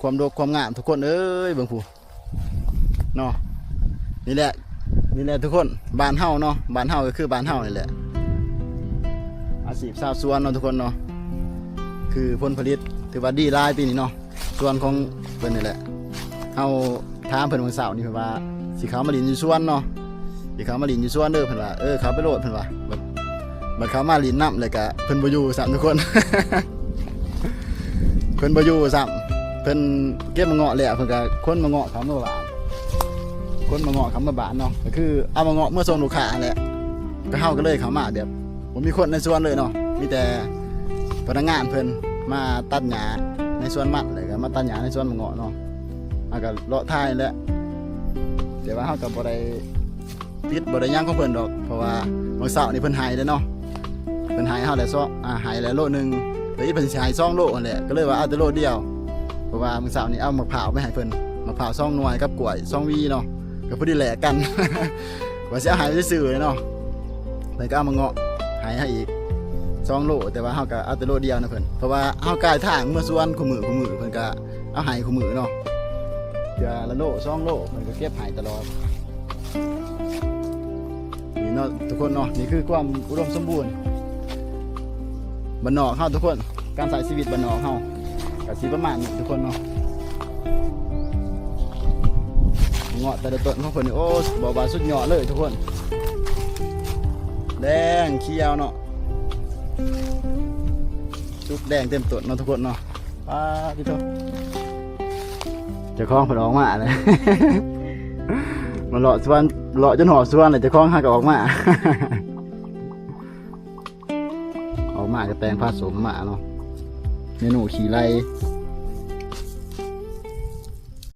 ຄວາມດົກຄວາມງາມທຸກຄົນເອີຍ ເບິ່ງພຸ້ນເນາະ. ນີ້ແຫຼະ ນີ້ແຫຼະທຸກຄົນ ບ້ານເຮົາເນາະ ບ້ານເຮົາກໍຄືບ້ານເຮົານີ້ແຫຼະ. ອາຊີບຊາວສວນເນາະທຸກຄົນເນາະ ຄືຜົນຜະລິດຖືວ່າດີຫຼາຍປີນີ້ເນາະ. ສວນຂອງເພິ່ນນີ້ແຫຼະ ເຮົາຖາມເພິ່ນມື້ເຊົ້ານີ້ ເພິ່ນວ່າຊິເຂົ້າມາຫຼິ້ນຢູ່ສວນເນາະ ຊິເຂົ້າມາຫຼິ້ນຢູ່ສວນເດີ ເພິ່ນວ່າ ເອີ ເຂົ້າໄປໂລດ ເພິ່ນວ່າ. ບັດ ບັດເຂົ້າມາຫຼິ້ນນຳ ແລ້ວກະເພິ່ນບໍ່ຢູ່ຊ້ຳທຸກຄົນ ເພິ່ນບໍ່ຢູ່ຊ້ຳ ເພິ່ນເກັບໝາກເງາະແລ້ວ ເພິ່ນກະຂົນໝາກເງາະເຂົ້າເມືອບ້ານ ຂົນໝາກເງາະເຂົ້າເມືອບ້ານເນາະ ກໍຄືເອົາໝາກເງາະເມືອສົ່ງລູກຄ້າຫັ້ນແຫຼະ. ກໍເຮົາກໍເລີຍເຂົ້າມາແບບ ບໍ່ມີຄົນໃນສວນເລີຍເນາະ ມີແຕ່ພະນັກງານເພິ່ນມາຕັດຫຍ້າໃນສວນມັນ ແລ້ວກໍມາຕັດຫຍ້າໃນສວນໝາກເງາະເນາະ. ເຮົາກໍເລາະຖ່າຍແຫຼະ ແຕ່ວ່າເຮົາກໍບໍ່ໄດ້ຕິດ ບໍ່ໄດ້ຫຍັງຂອງເພິ່ນດອກ ເພາະວ່າມື້ເຊົ້ານີ້ເພິ່ນໃຫ້ເດ້ເນາະ ເພິ່ນໃຫ້ເຮົາແຫຼະ ສອງ ອ່າ ໃຫ້ແຫຼະໂລໜຶ່ງ ແຕ່ອີເພິ່ນຊິໃຫ້ສອງໂລຫັ້ນແຫຼະ ກໍເລີຍວ່າເອົາແຕ່ໂລດຽວ ເພາະວ່າມື້ເຊົ້ານີ້ເອົາໝາກພ້າວໄປໃຫ້ເພິ່ນ ໝາກພ້າວສອງໜ່ວຍກັບກ້ວຍສອງຫວີເນາະ ກໍພໍດີແລກກັນ ວ່າຊິເອົາໃຫ້ຊື່ໆເນາະ. ເພິ່ນກໍເອົາໝາກເງາະໃຫ້ເຮົາອີກສອງໂລ ແຕ່ວ່າເຮົາກໍເອົາແຕ່ໂລດຽວນຳເພິ່ນ ເພາະວ່າເຮົາກາຍທາງເມືອສວນຄູ່ມື້ ຄູ່ມື້ ເພິ່ນກໍເອົາໃຫ້ຄູ່ມື້ເນາະ ເທື່ອລະໂລສອງໂລ ເພິ່ນກໍເກັບໃຫ້ຕະຫຼອດ. ນີ້ເນາະທຸກຄົນເນາະ ນີ້ຄືຄວາມອຸດົມສົມບູນບ້ານນອກເຮົາທຸກຄົນ ການໃຊ້ຊີວິດບ້ານນອກເຮົາ ກະຊິປະມານນີ້ທຸກຄົນເນາະ. ເງາະແຕ່ລະຕົ້ນຂອງເພິ່ນນີ້ ໂອ້ ບອກວ່າສຸດຍອດເລີຍທຸກຄົນ ແດງຂຽວເນາະ ສຸກແດງເຕັມຕົ້ນເນາະທຸກຄົນເນາະ. ປາດຕິໂທ ເຈົ້າຂອງເພິ່ນອອກມາແລ້ວ ມາເລາະສວນ ເລາະຈົນຮອດສວນແລ້ວ ເຈົ້າຂອງຫາກໍອອກມາ ອອກມາກໍແຕ່ງຜ້າສົມມາເນາະ ເມນູຂີ້ໄລ່